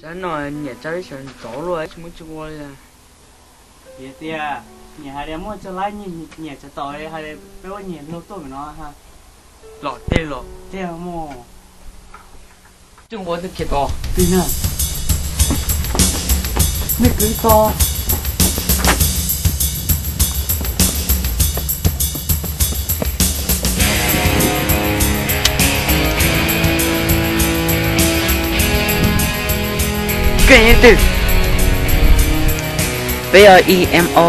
Tsab no nyiam tsab ib sawv ntxov luaj tsis muaj tsis ua li. Yog tias nyiam hais tias muaj coj laib nyiam tsawv tom hais peb ua nyiam laug tuaj ntawm no. Los tej los tej mus. Tsis ua twg khiav tod. Nej kwv tod. Koj yog twg? Peb yog E M O.